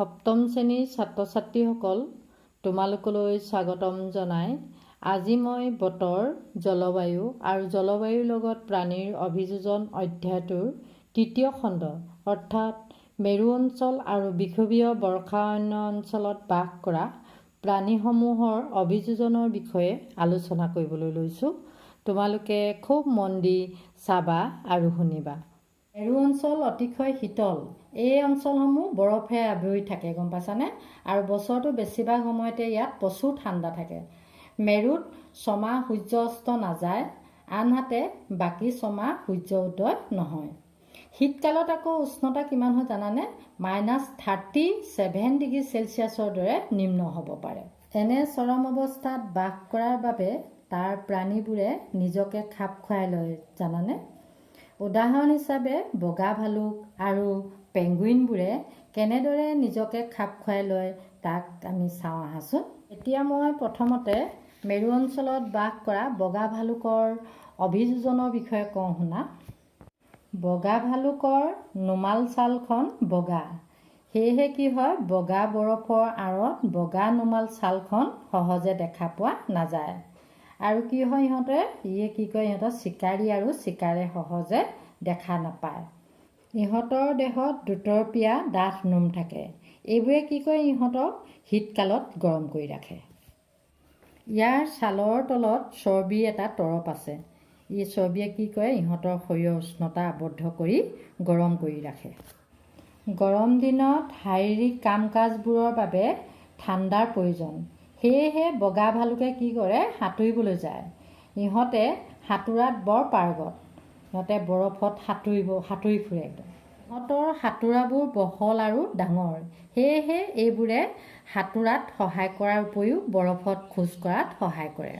সপ্তম শ্ৰেণীৰ ছাত্ৰ ছাত্ৰীসকল, তোমালোকলৈ স্বাগতম জনাই আজি মই বতৰ, জলবায়ু আৰু জলবায়ুৰ লগত প্ৰাণীৰ অভিযোজন অধ্যায়টোৰ তৃতীয় খণ্ড, অৰ্থাৎ মেৰু অঞ্চল আৰু বিষুৱীয় বৰ্ষাৰণ্য অঞ্চলত বাস কৰা প্ৰাণীসমূহৰ অভিযোজনৰ বিষয়ে আলোচনা কৰিবলৈ লৈছোঁ। তোমালোকে খুব মন দি চাবা আৰু শুনিবা। মেৰু অঞ্চল অতিশয় শীতল। এই অঞ্চলসমূহ বৰফে আৱৰি থাকে, গম পাইছানে? আৰু বছৰটোৰ বেছিভাগ সময়তে ইয়াত প্ৰচুৰ ঠাণ্ডা থাকে। মেৰুত 6 মাহ সূৰ্য অস্ত নাযায়, আনহাতে বাকী 6 মাহ সূৰ্য উদয় নহয়। শীতকালত আকৌ উষ্ণতা কিমান হয় জানানে? -37 ডিগ্ৰী চেলচিয়াছৰ দৰে নিম্ন হ'ব পাৰে। এনে চৰম অৱস্থাত বাস কৰাৰ বাবে তাৰ প্ৰাণীবোৰে নিজকে খাপ খুৱাই লয়, জানানে? উদাহৰণ হিচাপে বগা ভালুক আৰু পেংগুইনবোৰে কেনেদৰে নিজকে খাপ খুৱাই লয়, তাক আমি চাওঁ আহাচোন। এতিয়া মই প্ৰথমতে মেৰু অঞ্চলত বাস কৰা বগা ভালুকৰ অভিযোজনৰ বিষয়ে কওঁ, শুনা। বগা ভালুকৰ নোমাল ছালখন বগা। সেয়েহে কি হয়, বগা বৰফৰ আঁৰত বগা নোমাল ছালখন সহজে দেখা পোৱা নাযায়। আৰু কি হয়, ইহঁতে ইয়ে কি কয়, ইহঁতৰ চিকাৰী আৰু চিকাৰে সহজে দেখা নাপায়। ইহঁতৰ দেহত দুতৰপীয়া ডাঠ নোম থাকে। এইবোৰে কি কৰে, ইহঁতক শীতকালত গৰম কৰি ৰাখে। ইয়াৰ ছালৰ তলত চৰ্বি এটা তৰপ আছে। এই চৰ্বিয়ে কি কৰে, ইহঁতৰ শৰীৰৰ উষ্ণতা আবদ্ধ কৰি গৰম কৰি ৰাখে। গৰম দিনত শাৰীৰিক কাম কাজবোৰৰ বাবে ঠাণ্ডাৰ প্ৰয়োজন। সেয়েহে বগা ভালুকে কি কৰে, সাঁতুৰিবলৈ যায়। ইহঁতে সাঁতোৰাত বৰ পাৰ্গত। ইহঁতে বৰফত সাঁতুৰি ফুৰে একদম। ইহঁতৰ সাঁতোৰাবোৰ বহল আৰু ডাঙৰ। সেয়েহে এইবোৰে সাঁতোৰাত সহায় কৰাৰ উপৰিও বৰফত খোজ কঢ়াত সহায় কৰে।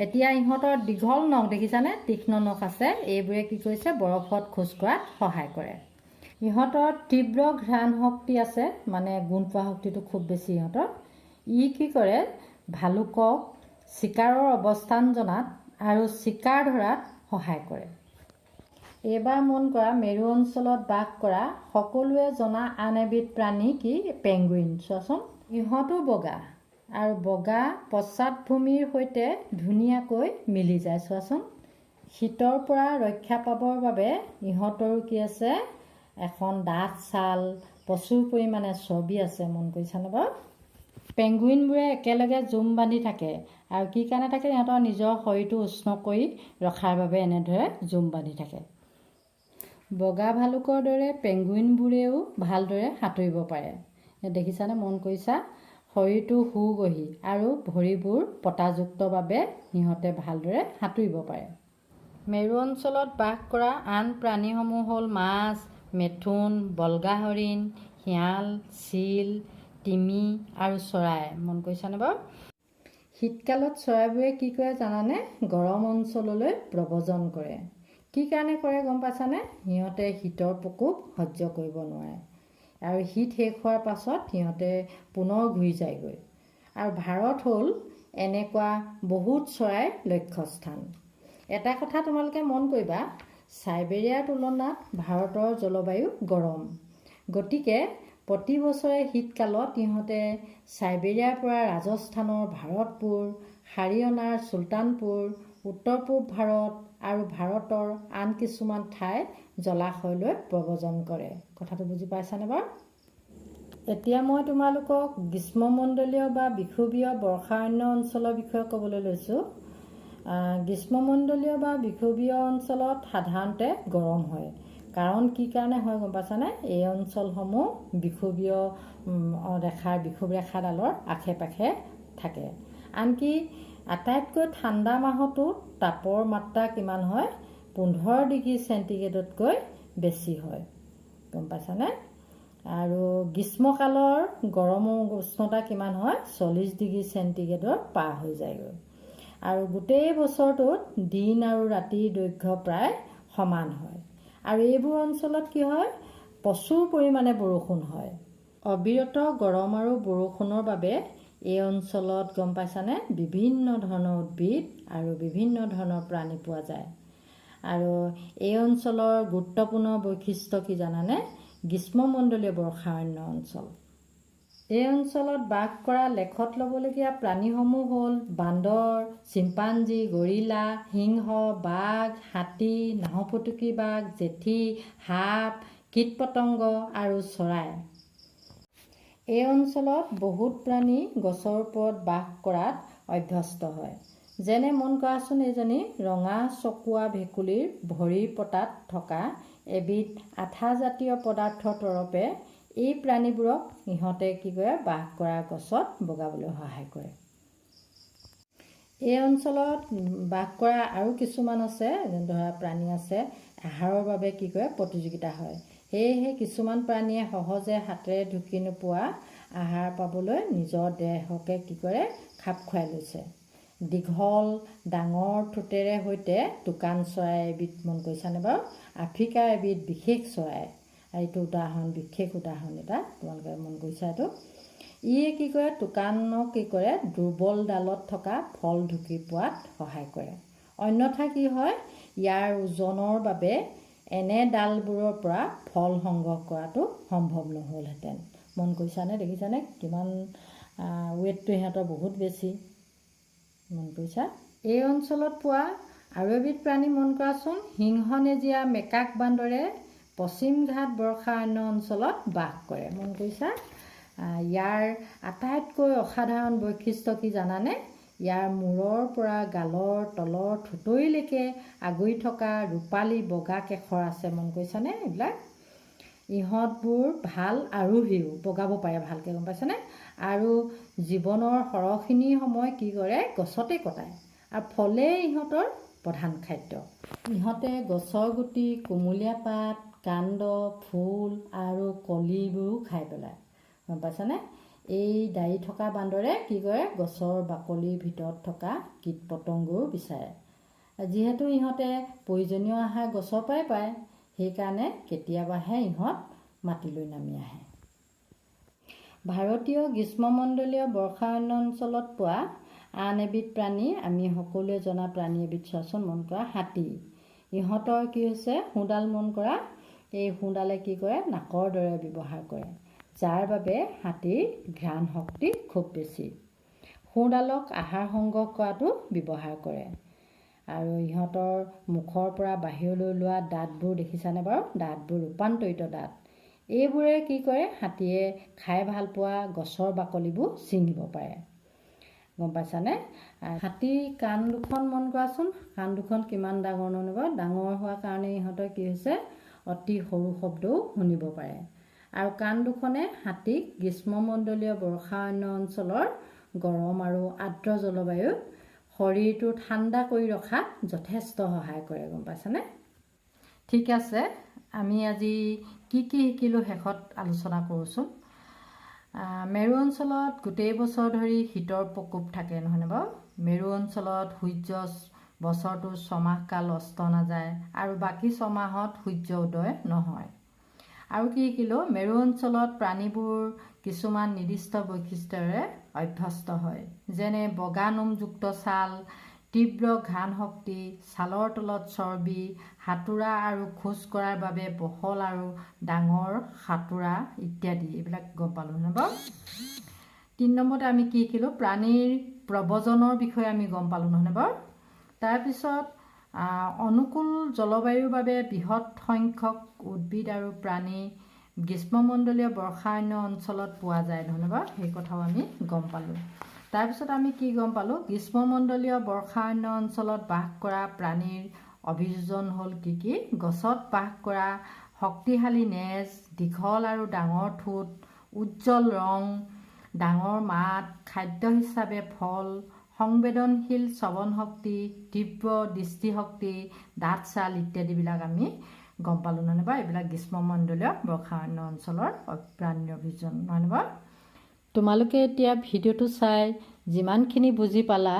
এতিয়া ইহঁতৰ দীঘল নখ দেখিছানে? তীক্ষ্ণ নখ আছে। এইবোৰে কি কৰিছে, বৰফত খোজ কঢ়াত সহায় কৰে। ইহঁতৰ তীব্ৰ ঘ্ৰাণ শক্তি আছে, মানে গোন্ধ পোৱা শক্তিটো খুব বেছি ইহঁতৰ। ই কি কৰে, ভালুকক চিকাৰৰ অৱস্থান জনাত আৰু চিকাৰ ধৰাত সহায় কৰে। এইবাৰ মন কৰা, মেৰু অঞ্চলত বাস কৰা সকলোৱে জনা আন এবিধ প্ৰাণী কি? পেংগুইন। চোৱাচোন, ইহঁতো বগা আৰু বগা পশ্চাদভূমিৰ সৈতে ধুনীয়াকৈ মিলি যায়। চোৱাচোন, শীতৰ পৰা ৰক্ষা পাবৰ বাবে ইহঁতৰো কি আছে? এখন ডাঠ ছাল, প্ৰচুৰ পৰিমাণে চৰ্বি আছে। মন কৰিছানে বাৰু? পেংগুইনবোৰে একেলগে জুম বান্ধি থাকে। আৰু কি কাৰণে থাকে? ইহঁতৰ নিজৰ শৰীৰটো উষ্ণ কৰি ৰখাৰ বাবে এনেদৰে জুম বান্ধি থাকে। বগা ভালুকৰ দৰে পেংগুইনবোৰেও ভালদৰে সাঁতুৰিব পাৰে। দেখিছানে? মন কৰিছা? শৰীৰটো সুগঢ়ি আৰু ভৰিবোৰ পতাযুক্ত বাবে সিহঁতে ভালদৰে সাঁতুৰিব পাৰে। মেৰু অঞ্চলত বাস কৰা আন প্ৰাণীসমূহ হ'ল মাছ, মেথোন, বলগা হৰিণ, শিয়াল, চিল, তিমি আৰু চৰাই। মন কৰিছানে বাৰু? শীতকালত চৰাইবোৰে কি কৰে জানানে? গৰম অঞ্চললৈ প্ৰব্ৰজন কৰে। কি কাৰণে কৰে, গম পাইছানে? সিহঁতে শীতৰ প্ৰকোপ সহ্য কৰিব নোৱাৰে আৰু শীত শেষ হোৱাৰ পাছত সিহঁতে পুনৰ ঘূৰি যায়গৈ। আৰু ভাৰত হ'ল এনেকুৱা বহুত চৰাইৰ লক্ষ্যস্থান। এটা কথা তোমালোকে মন কৰিবা, চাইবেৰিয়াৰ তুলনাত ভাৰতৰ জলবায়ু গৰম। গতিকে প্ৰতি বছৰে শীতকালত ইহঁতে চাইবেৰিয়াৰ পৰা ৰাজস্থানৰ ভাৰতপুৰ, হাৰিয়ানাৰ চুলতানপুৰ, উত্তৰ পূব ভাৰত আৰু ভাৰতৰ আন কিছুমান ঠাই জলাশয়লৈ প্ৰব্ৰজন কৰে। কথাটো বুজি পাইছানে বাৰু? এতিয়া মই তোমালোকক গ্ৰীষ্মমণ্ডলীয় বা বিষুৱীয় বৰ্ষাৰণ্য অঞ্চলৰ বিষয়ে ক'বলৈ লৈছোঁ। গ্ৰীষ্মমণ্ডলীয় বা বিষুৱীয় অঞ্চলত সাধাৰণতে গৰম হয়। কাৰণ কি কাৰণে হয়, গম পাইছানে? এই অঞ্চলসমূহ বিষুৱীয় ৰেখাৰ বিষুৱ ৰেখাডালৰ আশে পাশে থাকে। আনকি আটাইতকৈ ঠাণ্ডা মাহতো তাপৰ মাত্ৰা কিমান হয়? 15 ডিগ্ৰী চেণ্টিগ্ৰেডতকৈ বেছি হয়, গম পাইছানে? আৰু গ্ৰীষ্মকালৰ গৰমৰ উষ্ণতা কিমান হয়? 40 ডিগ্ৰী চেণ্টিগ্ৰেডৰ পাৰ হৈ যায়গৈ। আৰু গোটেই বছৰটোত দিন আৰু ৰাতিৰ দৈৰ্ঘ্য প্ৰায় সমান হয়। আৰু এইবোৰ অঞ্চলত কি হয়? প্ৰচুৰ পৰিমাণে বৰষুণ হয়। অবিৰত গৰম আৰু বৰষুণৰ বাবে এই অঞ্চলত, গম পাইছানে, বিভিন্ন ধৰণৰ উদ্ভিদ আৰু বিভিন্ন ধৰণৰ প্ৰাণী পোৱা যায়। আৰু এই অঞ্চলৰ গুৰুত্বপূৰ্ণ বৈশিষ্ট্য কি জানানে? গ্ৰীষ্মমণ্ডলীয় বৰ্ষাৰণ্য অঞ্চল। এই অঞ্চলত বাস কৰা লেখত ল'বলগীয়া প্ৰাণীসমূহ হ'ল বান্দৰ, চিম্পাঞ্জী, গৰিলা, সিংহ, বাঘ, হাতী, নাহৰফুটুকী বাঘ, জেঠী, সাপ, কীট পতংগ আৰু চৰাই। এই অঞ্চলত বহুত প্ৰাণী গছৰ ওপৰত বাস কৰাত অভ্যস্ত হয়। যেনে মন কৰাচোন, এইজনী ৰঙা চকুৱা ভেকুলীৰ ভৰিৰ পতাত থকা এবিধ আঠাজাতীয় পদাৰ্থৰ তৰপে এই প্ৰাণীবোৰক ইহঁতে কি কৰে, বাস কৰা গছত বগাবলৈ সহায় কৰে। এই অঞ্চলত বাস কৰা আৰু কিছুমান আছে, ধৰা প্ৰাণী আছে, আহাৰৰ বাবে কি কৰে, প্ৰতিযোগিতা হয়। সেয়েহে কিছুমান প্ৰাণীয়ে সহজে হাতেৰে ঢুকি নোপোৱা আহাৰ পাবলৈ নিজৰ দেহকে কি কৰে, খাপ খুৱাই লৈছে। দীঘল ডাঙৰ ঠোঁটেৰে সৈতে টোকান চৰাই এবিধ মন কৰিছানে বাৰু? আফ্ৰিকাৰ এবিধ বিশেষ চৰাই, এইটো উদাহৰণ, বিশেষ উদাহৰণ এটা তোমালোকে মন কৰিছা এইটো। ইয়ে কি কৰে, টোকানক কি কৰে, দুৰ্বল ডালত থকা ফল ঢুকি পোৱাত সহায় কৰে। অন্যথা কি হয়, ইয়াৰ ওজনৰ বাবে এনে ডালবোৰৰ পৰা ফল সংগ্ৰহ কৰাটো সম্ভৱ নহ'লহেঁতেন। মন কৰিছানে, দেখিছানে কিমান ৱেটটো সিহঁতৰ বহুত বেছি, মন কৰিছা? এই অঞ্চলত পোৱা আৰু এবিধ প্ৰাণী মন কৰাচোন, সিংহনেজীয়া মেকাক বান্দৰে পশ্চিমঘাট বৰ্ষাৰণ্য অঞ্চলত বাস কৰে। মন কৰিছা? ইয়াৰ আটাইতকৈ অসাধাৰণ বৈশিষ্ট্য কি জানানে? ইয়াৰ মূৰৰ পৰা গালৰ তলৰ থুঁতৰিলৈকে আগুৰি থকা ৰূপালী বগা কেশৰ আছে। মন কৰিছানে এইবিলাক? ইহঁতবোৰ ভাল আৰোহীও, বগাব পাৰে ভালকৈ, গম পাইছানে? আৰু জীৱনৰ সৰহখিনি সময় কি কৰে, গছতে কটায় আৰু ফলেই ইহঁতৰ প্ৰধান খাদ্য। ইহঁতে গছৰ গুটি, কুমলীয়া পাত, কাণ্ড, ফুল আৰু কলিবোৰো খাই পেলায়, গম পাইছানে? এই দাড়ি থকা বান্দৰে কি কৰে, গছৰ বাকলিৰ ভিতৰত থকা কীট পতংগও বিচাৰে। যিহেতু ইহঁতে প্ৰয়োজনীয় আহাৰ গছৰ পৰাই পায়, সেইকাৰণে কেতিয়াবাহে ইহঁত মাটিলৈ নামি আহে। ভাৰতীয় গ্ৰীষ্মমণ্ডলীয় বৰ্ষাৰণ্য অঞ্চলত পোৱা আন এবিধ প্ৰাণী, আমি সকলোৱে জনা প্ৰাণী এবিধ চোৱাচোন, মন কৰা, হাতী। ইহঁতৰ কি হৈছে, শুঁডাল মন কৰা, এই শুঁডালে কি কৰে, নাকৰ দৰে ব্যৱহাৰ কৰে, যাৰ বাবে হাতীৰ ঘ্ৰাণ শক্তি খুব বেছি। শুঁডালক আহাৰ সংগ্ৰহ কৰাতো ব্যৱহাৰ কৰে। আৰু ইহঁতৰ মুখৰ পৰা বাহিৰলৈ ওলোৱা দাঁতবোৰ দেখিছানে বাৰু? দাঁতবোৰ ৰূপান্তৰিত দাঁত। এইবোৰে কি কৰে, হাতীয়ে খাই ভাল পোৱা গছৰ বাকলিবোৰ ছিঙিব পাৰে, গম পাইছানে? হাতীৰ কাণ দুখন মন কৰাচোন, কাণ দুখন কিমান ডাঙৰ নহয় বাৰু? ডাঙৰ হোৱাৰ কাৰণে ইহঁতৰ কি হৈছে, অতি সৰু শব্দও শুনিব পাৰে। আৰু কাণ দুখনে হাতীক গ্ৰীষ্মমণ্ডলীয় বৰ্ষাৰণ্য অঞ্চলৰ গৰম আৰু আৰ্দ্ৰ জলবায়ুত শৰীৰটো ঠাণ্ডা কৰি ৰখাত যথেষ্ট সহায় কৰে, গম পাইছানে? ঠিক আছে, আমি আজি কি কি শিকিলোঁ শেষত আলোচনা কৰোঁচোন। মেৰু অঞ্চলত গোটেই বছৰ ধৰি শীতৰ প্ৰকোপ থাকে, নহয়নে বাৰু? মেৰু অঞ্চলত সূৰ্য বছৰটোৰ ছমাহ কাল অস্ত নাযায় আৰু বাকী ছমাহত সূৰ্য উদয় নহয়। আৰু কি শিকিলোঁ? মেৰু অঞ্চলত প্ৰাণীবোৰ কিছুমান নিৰ্দিষ্ট বৈশিষ্ট্যৰে অভ্যস্ত হয়, যেনে বগা নোমযুক্ত ছাল, তীব্ৰ ঘ্ৰাণ শক্তি, ছালৰ তলত চৰ্বি, সাঁতোৰা আৰু খোজ কঢ়াৰ বাবে বহল আৰু ডাঙৰ হাতোৰা ইত্যাদি। এইবিলাক গম পালোঁ নহয় বাৰু? 3 নম্বৰতে আমি কি শিকিলোঁ? প্ৰাণীৰ প্ৰব্ৰজনৰ বিষয়ে আমি গম পালোঁ নহয়নে বাৰু? তাৰপিছত অনুকূল জলবায়ুৰ বাবে বৃহৎ সংখ্যক উদ্ভিদ আৰু প্ৰাণী গ্ৰীষ্মমণ্ডলীয় বৰ্ষাৰণ্য অঞ্চলত পোৱা যায় নহয়নে বাৰু? সেই কথাও আমি গম পালোঁ। তাৰপিছত আমি কি গম পালোঁ? গ্ৰীষ্মমণ্ডলীয় বৰ্ষাৰণ্য অঞ্চলত বাস কৰা প্ৰাণীৰ অভিযোজন হ'ল কি কি? গছত বাস কৰা শক্তিশালী নেজ, দীঘল আৰু ডাঙৰ ঠোঁট, উজ্জ্বল ৰং, ডাঙৰ মাত, খাদ্য হিচাপে ফল, সংবেদনশীল শ্ৰৱণ শক্তি, তীব্ৰ দৃষ্টিশক্তি, দাঁত ছাল ইত্যাদিবিলাক আমি গম পালোঁ নহয়নে বাৰু? এইবিলাক গ্ৰীষ্মমণ্ডলীয় বৰ্ষাৰণ্য অঞ্চলৰ প্ৰাণীৰ অভিযোজন নহয়নে বাৰু? তোমালোকে এতিয়া ভিডিঅ'টো চাই যিমানখিনি বুজি পালা,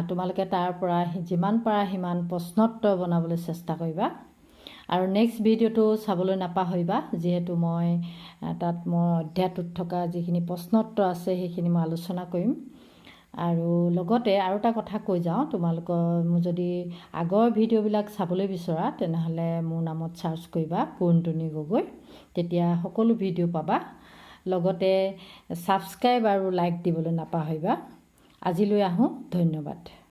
তোমালোকে তাৰ পৰা যিমান পাৰা সিমান প্ৰশ্নোত্তৰ বনাবলৈ চেষ্টা কৰিবা। আৰু নেক্সট ভিডিঅ'টো চাবলৈ নাপাহৰিবা, যিহেতু মই তাত মোৰ অধ্যায়টোত থকা যিখিনি প্ৰশ্নোত্তৰ আছে সেইখিনি মই আলোচনা কৰিম। আৰু লগতে আৰু এটা কথা কৈ যাওঁ, তোমালোকৰ মোৰ যদি আগৰ ভিডিঅ'বিলাক চাবলৈ বিচৰা তেনেহ'লে মোৰ নামত চাৰ্চ কৰিবা পুৰণতুনি গগৈ, তেতিয়া সকলো ভিডিঅ' পাবা। লগতে ছাবস্ক্ৰাইব আৰু লাইক দিবলৈ নাপাহৰিবা। আজিলৈ আহোঁ, ধন্যবাদ।